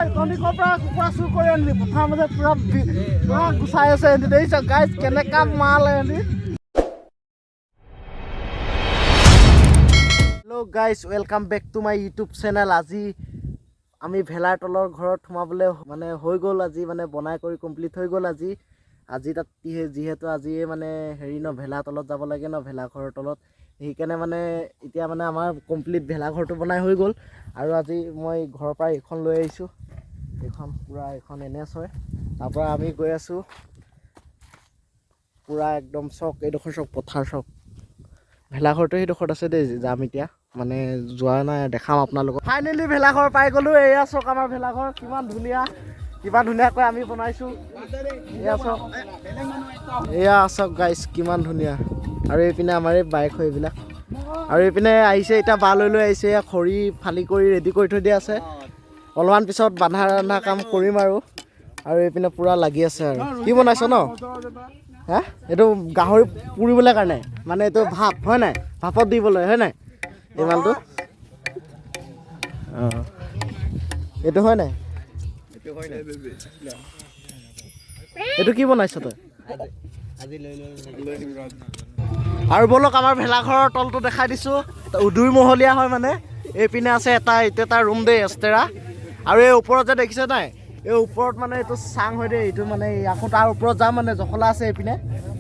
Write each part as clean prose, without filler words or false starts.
তহঁতি ক'ৰ পৰা কুকুৰা চুৰ কৰি আনিলি? পথাৰৰ মাজত পুৰা পুৰা গুচাই আছে এহেঁতি। দেখিছ গাইজ, কেনেকা মাল এহেঁতি। Hello guys, welcome back to my YouTube channel. আজি আমি ভেলাৰ তলৰ ঘৰত সোমাবলৈ মানে হৈ গ'ল। আজি মানে বনাই কৰি কমপ্লিট হৈ গ'ল আজি। আজি তাত যিহেতু আজিয়ে মানে হেৰি ন, ভেলা তলত যাব লাগে ন, ভেলাঘৰৰ তলত। সেইকাৰণে মানে এতিয়া মানে আমাৰ কমপ্লিট ভেলাঘৰটো বনাই হৈ গ'ল। আৰু আজি মই ঘৰৰ পৰা এইখন লৈ আহিছোঁ। এইখন পূৰা এইখন এন এছ হয়। তাৰপৰা আমি গৈ আছোঁ পূৰা একদম চক, এইডোখৰ চক, পথাৰ চক। ভেলাঘৰটো সেইডোখৰত আছে দেই। যাম এতিয়া, মানে যোৱা নাই, দেখাম আপোনালোকক। ফাইনেলি ভেলাঘৰ পাই গ'লোঁ। এয়া চাওক আমাৰ ভেলাঘৰ, কিমান ধুনীয়া, কিমান ধুনীয়াকৈ আমি বনাইছোঁ। এয়া চাওক, এয়া চাওক গাইছ, কিমান ধুনীয়া। আৰু এইপিনে আমাৰ এই বাইক হয় এইবিলাক। আৰু এইপিনে আহিছে এতিয়া বাঁহ লৈ লৈ আহিছে। এয়া খৰি ফালি কৰি ৰেডি কৰি থৈ দিয়া আছে। অলপমান পিছত বান্ধা ৰন্ধা কাম কৰিম আৰু। আৰু এইপিনে পূৰা লাগি আছে। আৰু কি বনাইছ ন? হা, এইটো গাহৰি পুৰিবলৈ কাৰণে, মানে এইটো ভাপ হয় নাই, ভাপত দিবলৈ হয় নাই এই মালটো? অঁ, এইটো হয় নাই? এইটো কি বনাইছ তই? আৰু ব'লক, আমাৰ ভেলাঘৰৰ তলটো দেখাই দিছোঁ। দুই মহলীয়া হয়। মানে এইপিনে আছে এটা, এইটো এটা ৰুম দেই এক্সট্ৰা। আৰু এই ওপৰত যে দেখিছে নাই, এই ওপৰত মানে এইটো চাং হয় দেই। এইটো মানে আকৌ তাৰ ওপৰত যাম, মানে জখলা আছে এইপিনে।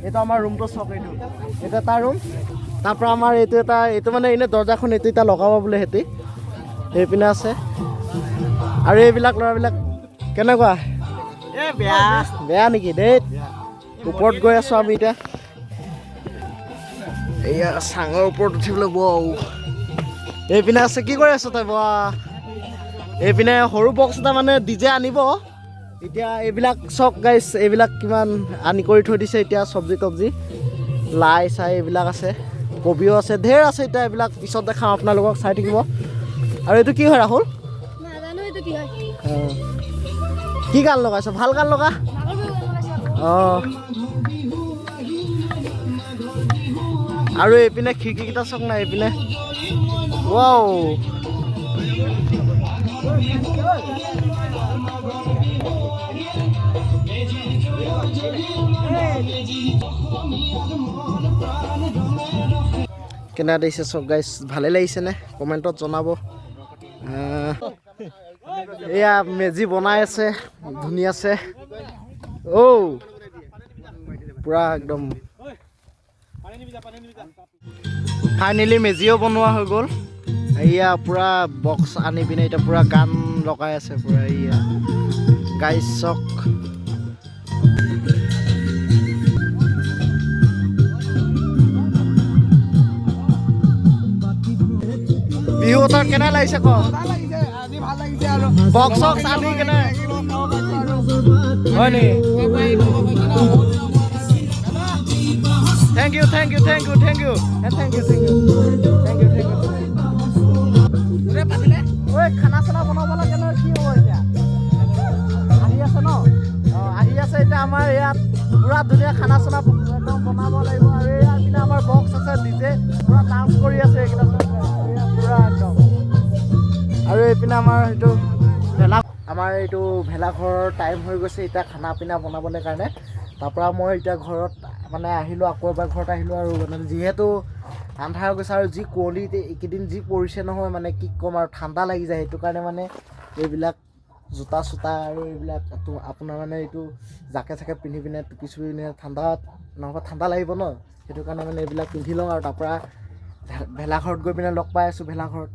এইটো আমাৰ ৰুমটো চাওক। এইটো এইটো এটা ৰুম। তাৰপৰা আমাৰ এইটো এটা, এইটো মানে এনেই দৰ্জাখন, এইটো এতিয়া লগাব বোলে সিহঁতি। এইপিনে আছে। আৰু এইবিলাক ল'ৰাবিলাক কেনেকুৱা? বেয়া বেয়া নেকি দেই? ওপৰত গৈ আছোঁ আমি এতিয়া। এইয়া চাঙৰ ওপৰত উঠিবলৈ বৌ এইপিনে আছে। কি কৰি আছ তই বোৱা? এইপিনে সৰু বক্স এটা, মানে ডিজে আনিব এতিয়া। এইবিলাক চব গাইছ, এইবিলাক কিমান আনি কৰি থৈ দিছে এতিয়া। চব্জি তব্জি, লাই চাই এইবিলাক আছে, কবিও আছে, ঢেৰ আছে। এতিয়া এইবিলাক পিছত দেখাম আপোনালোকক, চাই থাকিব। আৰু এইটো কি হয় ৰাহুল? নাজানো এইটো কি হয়। অঁ। কি গান লগাইছ? ভাল গান লগা। মাঘৰ বিহু গান লগাইছে। অঁ, আৰু এইপিনে খিৰিকীকেইটা চাওক না এইপিনে। ৱাও, কেনে দেখিছে চব গাইছ? ভালে লাগিছেনে? কমেণ্টত জনাব। এয়া মেজি বনাই আছে ধুনীয়াছে। ঔ, পূৰা একদম ফাইনেলি মেজিও বনোৱা হৈ গ'ল। এয়া পূৰা বক্স আনি পিনে এতিয়া পূৰা গান লগাই আছে পূৰা। এয়া গাইছ চক। বিহু বতৰ কেনে লাগিছে ক? বক্স চক্স আনি কেনে হয় নেকি? Thank you, thank you, thank you, thank you, thank you, thank you, thank you, thank you. ঐ, খানা চানা বনাব লাগে নহয়, কি হ'ব এতিয়া? আহি আছে ন? অঁ, আহি আছে। এতিয়া আমাৰ ইয়াত পূৰা ধুনীয়া খানা চানা একদম বনাব লাগিব। আৰু এইয়া পিনে আমাৰ বক্স আছে, ডিজে পূৰা ডান্স কৰি আছে এইকেইটা চব। এয়া পূৰা একদম। আৰু এইপিনে আমাৰ এইটো ভেলা, আমাৰ এইটো ভেলাঘৰৰ টাইম হৈ গৈছে এতিয়া খানা পিনা বনাবলৈ কাৰণে। তাৰপৰা মই এতিয়া ঘৰত মানে আহিলোঁ, আকৌ এবাৰ ঘৰত আহিলোঁ। আৰু মানে যিহেতু আন্ধাৰ হৈ গৈছে আৰু যি কুঁৱলী এইকেইদিন যি পৰিছে নহয়, মানে কি ক'ম আৰু, ঠাণ্ডা লাগি যায়। সেইটো কাৰণে মানে এইবিলাক জোতা চোতা আৰু এইবিলাক আপোনাৰ মানে এইটো জাকে চাকে পিন্ধি পিনে, টুপি চুপি পিন্ধি, ঠাণ্ডাত নহ'বা ঠাণ্ডা লাগিব ন, সেইটো কাৰণে মানে এইবিলাক পিন্ধি লওঁ। আৰু তাৰপৰা ভেলাঘৰত গৈ পিনে লগ পাই আছোঁ। ভেলাঘৰত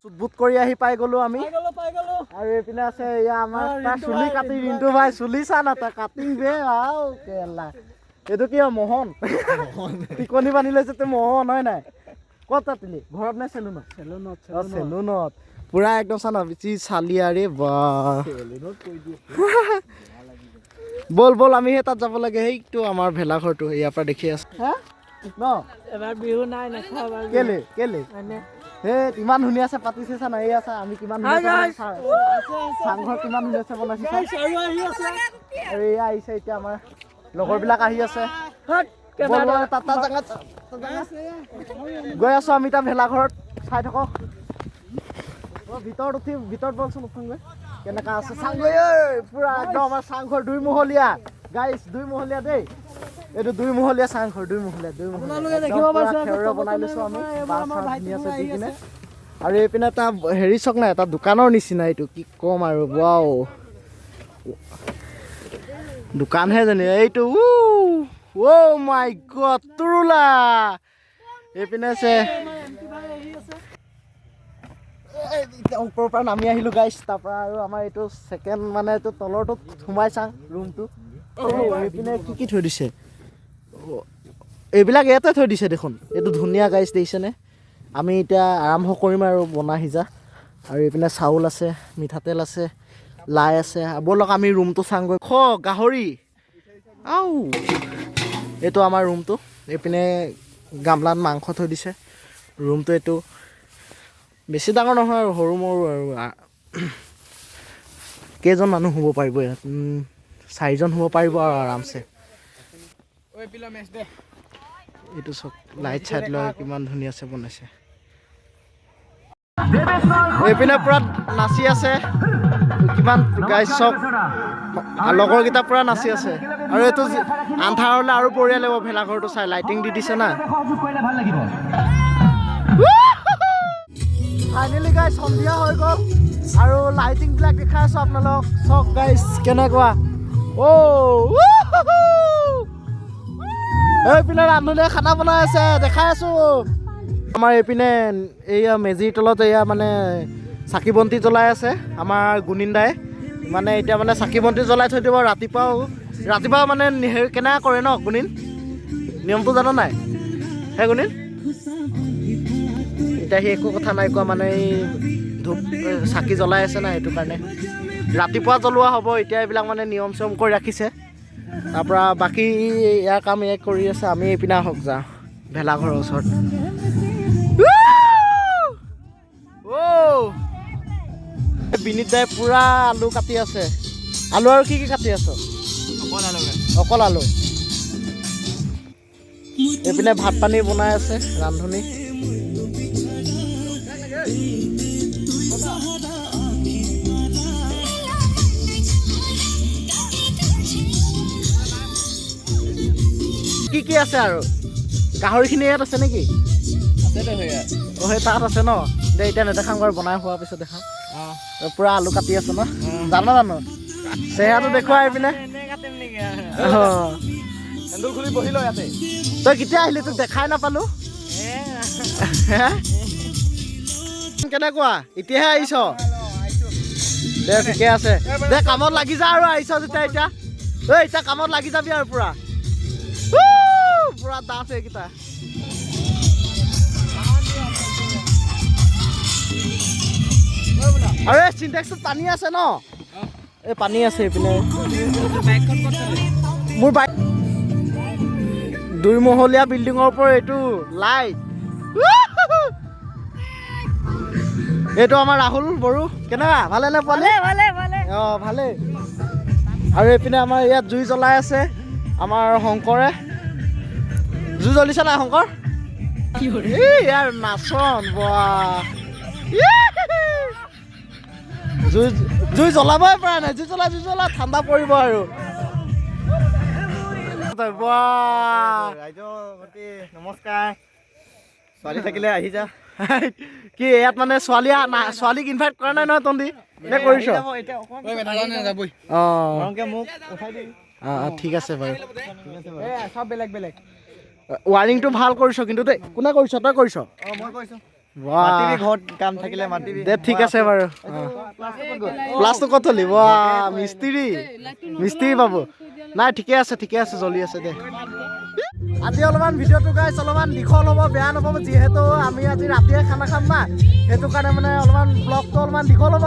চুট বুট কৰি আহি পাই গ'লোঁ আমি। আৰু এইপিনে আছে এয়া আমাৰ তাৰ চুলি কাটি ৰিণ্টু ভাই। চুলি চা না তাৰ কাটিং বে। আও কেলা, এইটো কি হয়? মোহন টিকনি বান্ধি লৈছে তই, মোহন হয় নাই? ক'ত কাটিলি, ঘৰত নে চেলুনত? চেলুনত। অ, চেলুনত পুৰা একদম। চা না বেছি চালি। আৰে বা, ব'ল ব'ল, আমি সেই তাত যাব লাগে। সেইটো আমাৰ ভেলাঘৰটো ইয়াৰ পৰা দেখি আছো। হা ন? এবাৰ বিহু নাই, নাখাওঁ এবাৰ। কেলে কেলে? মানে হে, ইমান ধুনীয়াছে পাতিছে চা না। এই আছা আমি কিমান ধুনীয়াছে চাংঘৰ কিমান ধুনীয়াছে বনাইছে চা। আৰু আহি আছে। আৰু এয়া আহিছে এতিয়া, আমাৰ লগৰবিলাক আহি আছে। ব'ল ব'ল, তাত তাত জেগাত গৈ আছো আমি তাত ভেলাঘৰত, চাই থাকক। অ, ভিতৰত উঠি, ভিতৰত বলচোন, উঠোঁগৈ। কেনেকুৱা আছে চাংগৈ। ঐ, পুৰা একদম আমাৰ চাংঘৰ দুইমহলীয়া গাইছ, দুইমহলীয়া দেই। এইটো দুইমহলীয়া চাংঘৰ, দুইমহলীয়া, দুইমহলীয়া। আপোনালোকে একদম দেখিব পুৰা পাইছে, খেৰেৰে বনাই লৈছোঁ আমি, এইবোৰ বাঁহ আমাৰ চাহ ভাইটি ধুনীয়াছে দি আহি কিনে। আছে। আৰু এইপিনে এটা হেৰি চাওক না, এটা দোকানৰ নিচিনা। এইটো কি ক'ম আৰু, ৱাও, দোকানহে জানি এইটো। অ' মাই গড, তুৰুলা এইপিনে আছে। এই, এতিয়া ওপৰৰ পৰা নামি আহিলোঁ গাইছ। তাৰপৰা আৰু আমাৰ এইটো ছেকেণ্ড, মানে এইটো তলৰটোত সোমাই চাওঁ ৰুমটো। এইপিনে কি কি থৈ দিছে? অ', এইবিলাক ইয়াতে থৈ দিছে দেখোন। এইটো ধুনীয়া গাইছ, দেখিছেনে? আমি এতিয়া আৰম্ভ কৰিম আৰু বনা সিজা। আৰু এইপিনে চাউল আছে, মিঠাতেল আছে, লাই আছে। ব'লক, আমি ৰুমটো চাওঁগৈ। খ গাহৰি আও। এইটো আমাৰ ৰুমটো। এইপিনে গামলাত মাংস থৈ দিছে। ৰুমটো এইটো বেছি ডাঙৰ নহয় আৰু সৰু মৰু আৰু। কেইজন মানুহ হ'ব পাৰিব ইয়াত? চাৰিজন হ'ব পাৰিব আৰু আৰামছে। এইটো চাওক, লাইট চাইট লৈ কিমান ধুনীয়াছে বনাইছে। এইপিনে পুৰা নাচি আছে কিমান গাইছ চাওক, লগৰকেইটা পুৰা নাচি আছে। আৰু এইটো আন্ধাৰ হ'লে আৰু বঢ়িয়া লাগিব ভেলাঘৰটো চাই, লাইটিং দি দিছে না। ফাইনেলি গাইছ, সন্ধিয়া হৈ গ'ল আৰু লাইটিংবিলাক দেখাই আছোঁ আপোনালোক। চাওক গাইছ, কেনেকুৱা। অ' এইপিনে ৰান্ধনীয়ে খানা বনাই আছে, দেখাই আছোঁ। আমাৰ এইপিনে এইয়া মেজিৰ তলত এয়া মানে চাকি বন্তি জ্বলাই আছে আমাৰ গুণিন দাই। মানে এতিয়া মানে চাকি বন্তি জ্বলাই থৈ দিব। ৰাতিপুৱাও ৰাতিপুৱা মানে হেৰি কেনেকুৱা কৰে ন গুণিন, নিয়মটো জান নাই হে গুণিন? এতিয়া সি একো কথা নাই কোৱা, মানে এই ধূপ চাকি জ্বলাই আছে না, সেইটো কাৰণে ৰাতিপুৱা জ্বলোৱা হ'ব। এতিয়া এইবিলাক মানে নিয়ম চিয়ম কৰি ৰাখিছে। তাৰপৰা বাকী ইয়াৰ কাম ইয়াক কৰি আছে। আমি এইপিনে আহক যাওঁ ভেলাঘৰৰ ওচৰত। অ' বিনীত দাই পুৰা আলু কাটি আছে। আলু আৰু কি কি কাটি আছ? অকল আলু। এইপিনে ভাত পানী বনাই আছে ৰান্ধনী। কি কি আছে আৰু? গাহৰিখিনি ইয়াত আছে নেকি? অ' সেই তাত আছে ন। দে, এতিয়া নেদেখাম বাৰু, বনাই হোৱাৰ পিছত দেখাম। পুৰা আলু কাটি আছে ন? জানো জানো, চেহেৰাটো দেখুৱাই পিনে। অঁ, তই কেতিয়া আহিলি? তোক দেখাই নাপালো। হে, কেনেকুৱা, এতিয়াহে আহিছ? দে, ঠিকে আছে দে, কামত লাগি যা আৰু। আহিছ যেতিয়া এতিয়া, ঐ, এতিয়া কামত লাগি যাবি আৰু। পুৰা পুৰা ডান্স এইকেইটা। আৰু এই চিনটেক্সটোত পানী আছে ন? এই পানী আছে এইপিনে। মোৰ বাইক। দুইমহলীয়া বিল্ডিঙৰ ওপৰত এইটো লাইট। এইটো আমাৰ ৰাহুল বড়ো। কেনেকুৱা, ভালে নে পোৱালি? ভালে ভালে। অঁ, ভালেই। আৰু এইপিনে আমাৰ ইয়াত জুই জ্বলাই আছে আমাৰ শংকৰে। জুই জ্বলিছে নাই শংকৰ? এই ইয়াৰ নাচন বাহ। জুই জুই জ্বলাবই পৰা নাই। জুই জ্বলা, জুই জ্বলা, ঠাণ্ডা পৰিব আৰু। বাহ। ৰাইজৰ প্ৰতি নমস্কাৰ। ছোৱালী থাকিলে আহি যা। কি ইয়াত মানে ছোৱালী ছোৱালীক ইনভাইট কৰা নাই নহয় তন্দি নে কৰিছ? অঁ। অঁ, ঠিক আছে বাৰু। চব বেলেগ বেলেগ। ৱাৰিংটো ভাল কৰিছ কিন্তু দেই। কোনে কৰিছ? তই কৰিছ? মাতিবি, ঘৰত কাম থাকিলে মাতিবি। দে, ঠিক আছে বাৰু। প্লাছটো ক'ত থলি? বাহ, মিস্ত্ৰী, মিস্ত্ৰী বাবু। নাই, ঠিকে আছে, ঠিকে আছে, জ্বলি আছে দে। আজি অলপমান ভিডিঅ'টো গাইছ অলপমান দীঘল হ'ব, বেয়া নাপাব। যিহেতু আমি আজি ৰাতিয়ে খানা খাম না, সেইটো কাৰণে মানে অলপমান ব্লগটো অলপমান দীঘল হ'ব,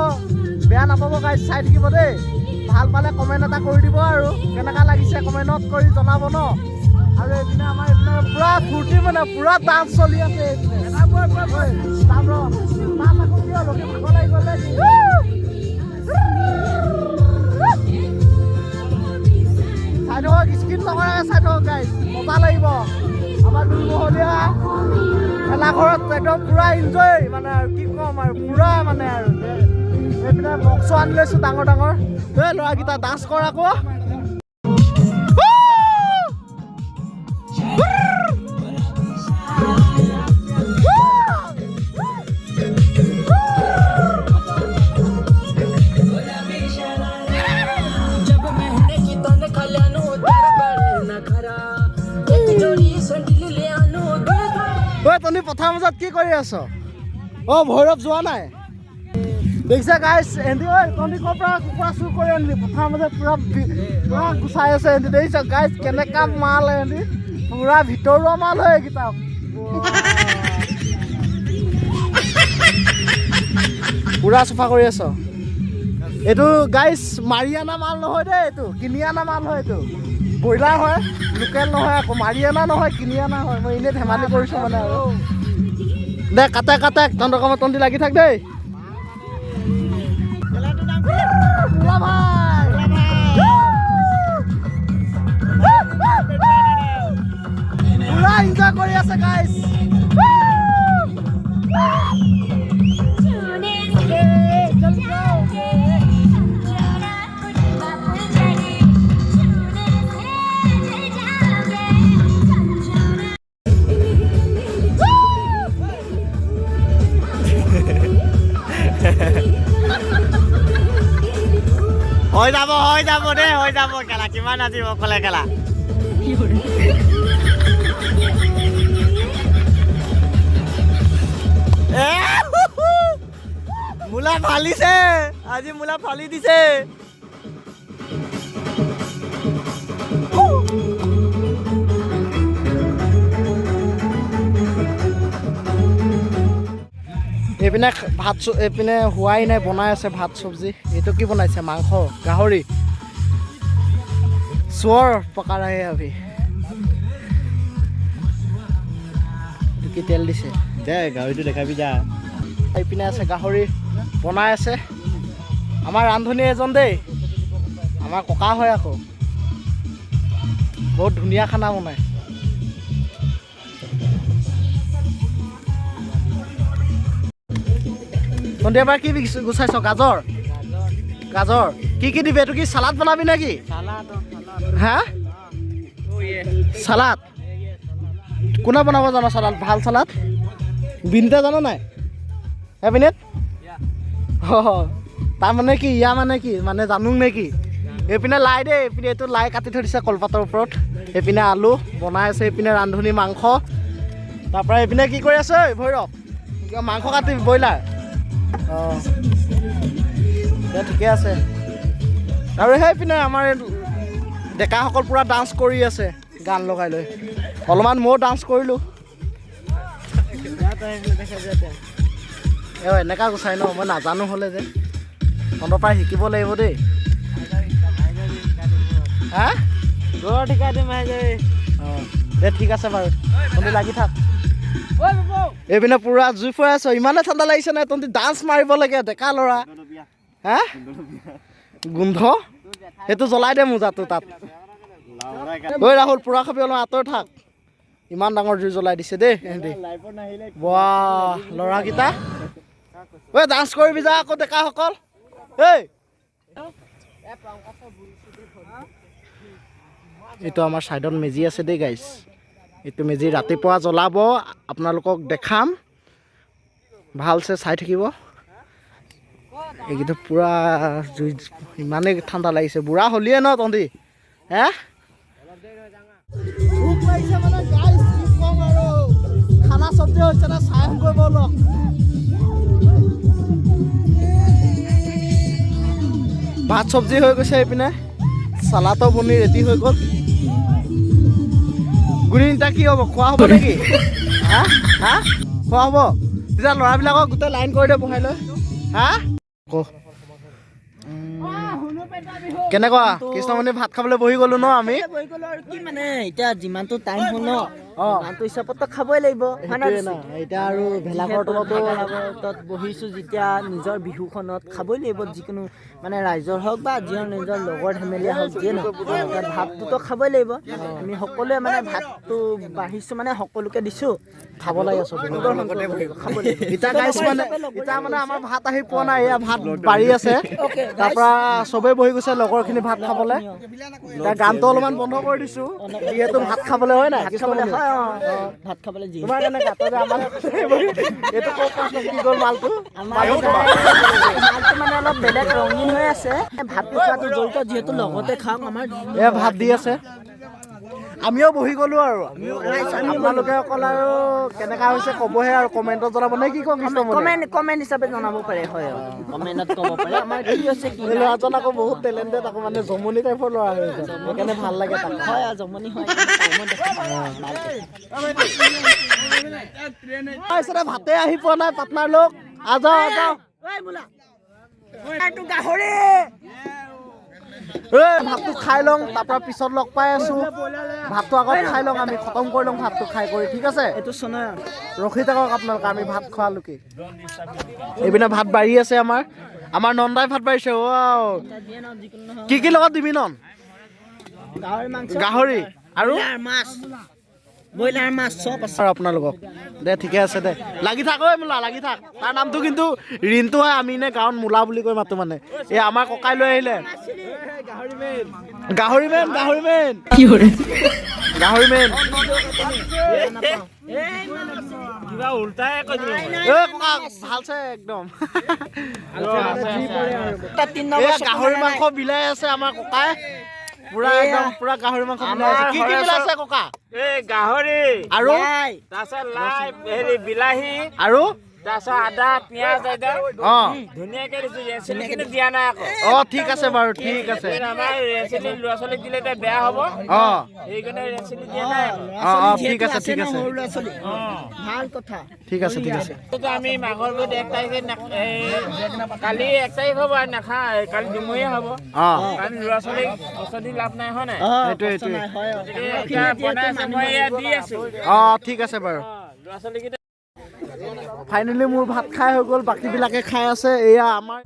বেয়া নাপাব গাইছ। চাই থাকিব দেই। ভাল পালে কমেণ্ট এটা কৰি দিব আৰু কেনেকুৱা লাগিছে কমেণ্টত কৰি জনাব ন। আৰু এইপিনে আমাৰ এইপিনে পুৰা ফূৰ্তি, মানে পুৰা ডান্স চলি আছে এইপিনে। যাম ৰ, নাচ আকৌ কিয় ৰখি ভাগৰ লাগি গ'ল নেকি? চাই থাকক, স্কিপ নকৰাকৈ চাই থাকক গাইজ, মজা লাগিব। আমাৰ দুমহলীয়া ভেলাঘৰত একদম পুৰা এনজয়, মানে আৰু কি ক'ম আৰু, পুৰা মানে আৰু। এইপিনে বক্সো আনি লৈছোঁ ডাঙৰ ডাঙৰ। এই ল'ৰাকেইটা ডান্স কৰ আকৌ। ঐ তনি, পথাৰ মাজত কি কৰি আছ? অ' ভৈৰৱ যোৱা নাই। দেখিছা গাইছ, এহেঁতি, ঐ তহঁতি ক'ৰ পৰা কুকুৰা চুৰ কৰি আনিলি? পথাৰৰ মাজত পূৰা পূৰা গুচাই আছে এহেঁতি। দেখিছ গাইছ, কেনেকা মাল এহেঁতি, পূৰা ভিতৰুৱা মাল হয় এইকেইটা। পূৰা চফা কৰি আছ। এইটো গাইছ মাৰি অনা মাল নহয় দেই, এইটো কিনি অনা মাল হয়। এইটো ব্ৰইলাৰ হয়, লোকেল নহয় আকৌ। মাৰি অনা নহয়, কিনি অনা হয়। মই এনেই ধেমালি কৰিছোঁ মানে আৰু। দে কাটে কাটে, তহঁতৰ কামত তহঁতি লাগি থাক দেই। মূলা ভাই পুৰা এনজয় কৰি আছে গাইছ। হৈ যাব, হৈ যাব দেই, হৈ যাব। কেলা কিমান নাচিব অকলে কেলা। এ, মূলা ফালিছে আজি, মূলা ফালি দিছে। এইপিনে ভাত এইপিনে হোৱাই নাই, বনাই আছে ভাত চব্জি। এইটো কি বনাইছে? মাংস, গাহৰি চোৰ পকা ৰহে अभी। এইটো কি তেল দিছে? দে গাহৰিটো দেখাবি যা। এইপিনে আছে গাহৰি বনাই আছে আমাৰ ৰান্ধনী এজন দেই, আমাৰ ককা হয় আকৌ। বহুত ধুনীয়া খানা বনায়। তহঁতি এবাৰ কি গুচাইছ? গাজৰ। গাজৰ কি কি দিবি? এইটো কি চালাড বনাবি নেকি? হা, চালাড কোনে বনাব জান? চালাড ভাল চালাড বিনিতা জান নাই? হে বিনীত, অঁ তাৰমানে কি ইয়া মানে কি মানে জানো নে কি? এইপিনে লাই দেই, এইপিনে এইটো লাই কাটি থৈ দিছে কলপাতৰ ওপৰত। এইপিনে আলু বনাই আছে, এইপিনে ৰান্ধনী মাংস। তাৰপৰা এইপিনে কি কৰি আছে ঐ ভৈৰৱ? কিবা মাংস কাটি, ব্ৰইলাৰ। অঁ দে ঠিকে আছে। আৰু সেইপিনে আমাৰ এই ডেকাসকল পূৰা ডান্স কৰি আছে গান লগাই লৈ। অলপমান ময়ো ডান্স কৰিলোঁ। এই এনেকুৱা গুচাই ন, মই নাজানো হ'লে যে তহঁতৰ পৰা শিকিব লাগিব দেই। হা অঁ দে ঠিক আছে বাৰু, তহঁতি লাগি থাক। এইপিনে পূৰা জুই ফুৱাই আছ, ইমানে ঠাণ্ডা লাগিছে নাই? তহঁতি ডান্স মাৰিব লাগে ডেকা ল'ৰা। হা গোন্ধ, সেইটো জ্বলাই দে মোজাটো তাত। ঐ ৰাহুল, পুৰা খাবি, অলপ আঁতৰ থাক। ইমান ডাঙৰ জুই জ্বলাই দিছে দেই এহেঁতি। বাহ ল'ৰাকেইটা, ঐ ডান্স কৰিবি যা আকৌ ডেকাসকল। ঐ এইটো আমাৰ ছাইডত মেজি আছে দেই গাইজ। এইটো মেজি ৰাতিপুৱা জ্বলাব, আপোনালোকক দেখাম, ভালছে চাই থাকিব। এইকেইটা পূৰা জুই, ইমানেই ঠাণ্ডা লাগিছে। বুঢ়া হ'লিয়ে ন তহঁতি? হে ভোক লাগিছে মানে গাইজ, কি ক'ম আৰু। খানা চব্জি হৈছে না, চাই আহোঁগৈ ব'লক। ভাত চব্জি হৈ গৈছে, এইপিনে চালাডো বনি ৰেডি হৈ গ'ল। গুৰিনিতা কি হ'ব, খোৱা হ'ব নেকি? হা হা খোৱা হ'ব তেতিয়া ল'ৰাবিলাকক গোটেই লাইন কৰি দে বহাই লৈ। হা ক কেনেকুৱা কৃষ্ণমণি, ভাত খাবলৈ বহি গ'লো ন আমি? বহি গ'লো আৰু কি মানে এতিয়া যিমানটো টাইম হ'ল ন। গানটো হিচাপততো খাবই লাগিব, হয় নাই? সেইটোৱে না, এতিয়া আৰু ভেলাঘৰ তলতো তলত বহিছোঁ যেতিয়া নিজৰ বিহুখনত খাবই লাগিব, যিকোনো মানে ৰাইজৰ হওক বা যিহৰ নিজৰ লগৰ ধেমেলীয়া হওক, যিয়ে নহওক, এতিয়া ভাতটোতো খাবই লাগিব। আমি সকলোৱে মানে ভাতটো বাঢ়িছোঁ, মানে সকলোকে দিছোঁ, খাব লাগে চবে। গ্ৰহণ কৰিব লাগিব, খাব লাগিব। এতিয়া গাইছ মানে এতিয়া মানে আমাৰ ভাত আহি পোৱা নাই, এয়া ভাত বাঢ়ি আছে। তাৰ পৰা চবেই বহি গৈছে লগৰখিনি ভাত খাবলৈ। এতিয়া গানটো অলপমান বন্ধ কৰি দিছো, যিহেতু ভাত খাবলৈ হয় নাই? ভাত খাবলৈ হয়, অঁ, ভাত খাবলৈ যি তোমাৰ কেনেকা? তই যে আমাৰ এইটো ক'ৰ পৰা কি গ'ল মালটো? আমাৰ মালটো মানে অলপ বেলেগ ৰঙীন হৈ আছে। ভাতটো খোৱাটো জড়িত, যিহেতু লগতে খাওঁ আমাৰ। এয়া ভাত দি আছে, আমিও বহি গ'লো আৰু আপোনালোকে অকল আৰু কেনেকা হৈছে ক'বহে আৰু কমেণ্টত জনাব নে কি কওঁ কৃষ্ণমণি? কমেণ্ট হিচাপে জনাব পাৰে, হয়, কমেণ্টত ক'ব পাৰে আমাৰ কি হৈছে কি এই ল'ৰাজন আকৌ বহুত টেলেণ্টেড, আকৌ মানে জমনি টাইপৰ ল'ৰা হৈ যায়, সেইকাৰণে ভাল লাগে তাক। হয়, জমনি হয়। তাৰপিছতে ভাতে আহি পোৱা নাই পাটনাৰ লোক, আজাও আজাও। গাহৰি এই ভাতটো খাই লওঁ, তাৰ পৰা পিছত লগ পাই আছো। ভাতটো আগত খাই লওঁ, আমি খতম কৰি লওঁ ভাতটো খাই কৰি, ঠিক আছে? এইটো চোনা ৰখি থাকক আপোনালোকে, আমি ভাত খোৱালোকে। এইপিনে ভাত বাঢ়ি আছে আমাৰ, আমাৰ নন্দাই ভাত বাঢ়িছে। ৱাও, কি কি লগত দিবি নন? গাহৰি মাংস, গাহৰি আৰু মাছ, ব্ৰইলাৰ মাছ চব আছে। আৰু আপোনালোকক দে, ঠিকে আছে দে, লাগি থাক ঐ মূলা, লাগি থাক। তাৰ নামটো কিন্তু ৰিণ্টু হয়, আমি নে গাঁৱত মূলা বুলি কৈ মাতো। মানে এই আমাৰ ককাই লৈ আহিলে গাহৰি মেন, গাহৰি মেন, গাহৰি মেন। এ ককা ভালছে একদম। এয়া গাহৰি মাংস বিলাই আছে আমাৰ ককাই, পুৰা একদম পুৰা গাহৰি মাংস বিলাই আছে। কি কি বিলাইছে ককা? এই গাহৰি আৰু তাৰপিছত লাই, হেৰি বিলাহী আৰু তাৰপিছত আদা পিঁয়াজ একদম ধুনীয়াকে দিছো। ৰেচিলি কিন্তু দিয়া নাই আকৌ। অ ঠিক আছে বাৰু, ঠিক আছে। আমাৰ ৰেচিলি ল'ৰা ছোৱালীক দিলে এতিয়া বেয়া হ'ব, সেইকাৰণে ৰেচিলি দিয়া নাই। অ অ ঠিক আছে, ঠিক আছে, সৰু ল'ৰা ছোৱালী, ভাল কথা। ঠিক আছে, ঠিক আছে। আমি মাঘৰ বিহুত 1 তাৰিখে, কালি 1 তাৰিখ হ'ব আৰু নাখাওঁ, কালি দুমৰীয়া হ'ব, কাৰণ ল'ৰা ছোৱালীক কষ্ট দি লাভ নাই, হয় নাই? সেইটোৱে। এতিয়া বনাই আছে, মই এয়া দি আছো। অ ঠিক আছে বাৰু। ল'ৰা ছোৱালীকেইটা ফাইনেলি মোৰ ভাত খাই হৈ গ'ল, বাকীবিলাকে খাই আছে। এয়া আমাৰ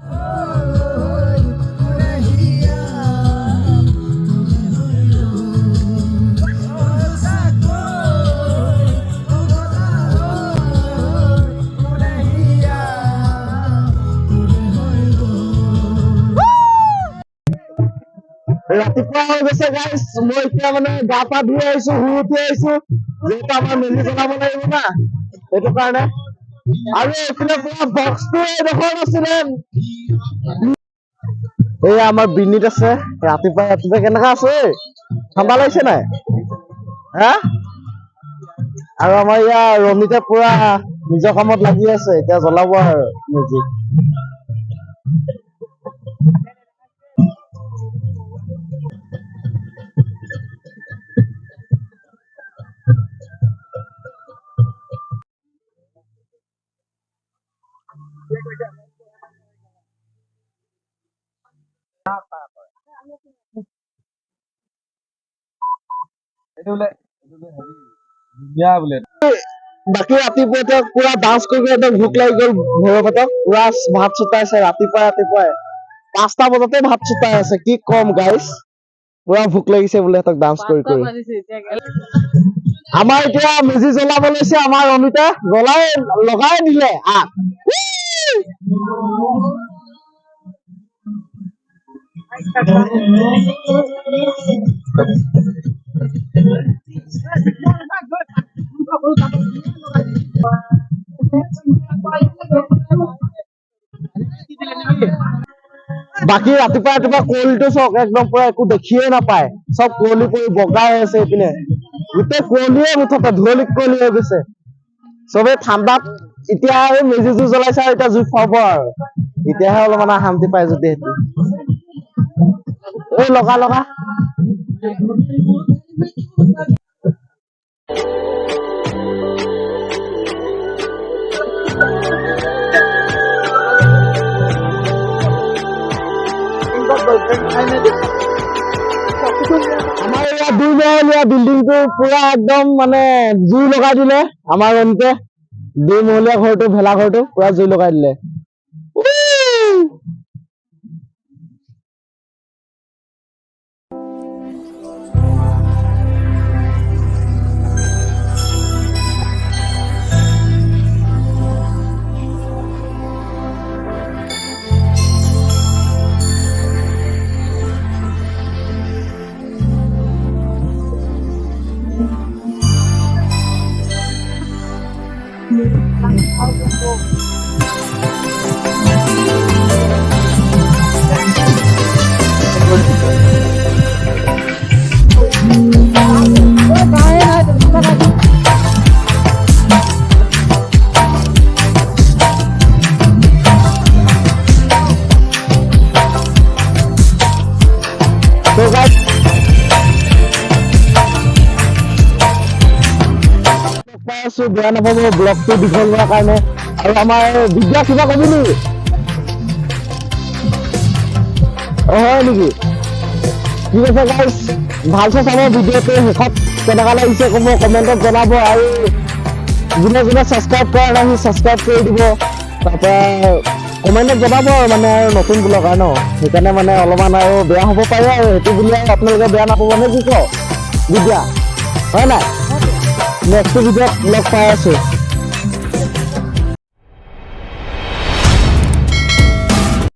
ৰাতিপুৱা হৈ গৈছে গাইছ। মই এতিয়া মানে গা পা ধুই আহিছো, শুই উঠি আহিছো, যিহেতু আমাৰ মেজি জ্বলাব লাগিব না, সেইটো কাৰণে। আৰু এইফালে পুৰা বক্সটো এইডোখৰত আছিলে। এই আমাৰ বিনীত আছে। ৰাতিপুৱা ৰাতিপুৱা কেনেকা আছে ঐ? ঠাণ্ডা লাগিছে নাই? হা? আৰু আমাৰ ইয়াৰ ৰমিতে পুৰা নিজৰ কামত লাগি আছে, এতিয়া জ্বলাব আৰু মেজি। বাকী ৰাতিপুৱা এতিয়া পুৰা ডান্স কৰি একদম ভোক লাগি গ'ল ভৈৰৱহঁতক, পুৰা ভাত চুটাইছে ৰাতিপুৱাই ৰাতিপুৱাই 5টা বজাতে ভাত চুটাই আছে। কি কম গাইছ, পুৰা ভোক লাগিছে বোলে সিহঁতক ডান্স কৰি কৰি। আমাৰ এতিয়া মেজি জ্বলাব লৈছে, আমাৰ অমিতা জ্বলাই লগাই দিলে আগ। বাকী ৰাতিপুৱা ৰাতিপুৱা কুঁৱলীটো চাওক, একদম পুৰা একো দেখিয়ে নাপায়, চব কুঁৱলী পৰি বগা হৈ আছে এইপিনে, গোটেই কুঁৱলীয়ে মুঠতে ধুৱলী কুঁৱলী হৈ গৈছে। চবে ঠাণ্ডাত এতিয়া আৰু মেজি জুই জ্বলাইছে আৰু এতিয়া জুই খুৱাব আৰু এতিয়াহে অলপমান শান্তি পাই যদি সেইটো। এই লগা লগা। আমাৰ ইয়াত 2 মহলীয়া বিল্ডিংটো পুৰা একদম মানে জুই লগাই দিলে। আমাৰ ৰন্তে 2 মহলীয়া ঘৰটো, ভেলা ঘৰটো পুৰা জুই লগাই দিলে। উই! So guys, পাই আছো, বেয়া নাপাব ব্লগটো দীঘল হোৱাৰ কাৰণে। আৰু আমাৰ বিদ্যা, কিবা কবি নেকি? অ, হয় নেকি? ঠিক আছে গাইজ, ভালছে চাব ভিডিঅ'টো। শেষত কেনেকুৱা লাগিছে ক'ব, কমেণ্টত জনাব। আৰু যোনে যোনে ছাবস্ক্ৰাইব কৰা নাই, সি ছাবস্ক্ৰাইব কৰি দিব। তাৰপৰা কমেণ্টত জনাব। আৰু মানে আৰু নতুন ব্লগাৰ ন, সেইকাৰণে মানে অলপমান আৰু বেয়া হ'ব পাৰে আৰু সেইটো বুলি আৰু আপোনালোকে বেয়া নাপাব নে কি কয় বিদ্যা, হয় নাই? নেক্সট ভিডিঅ'ত লগ পাই আছো।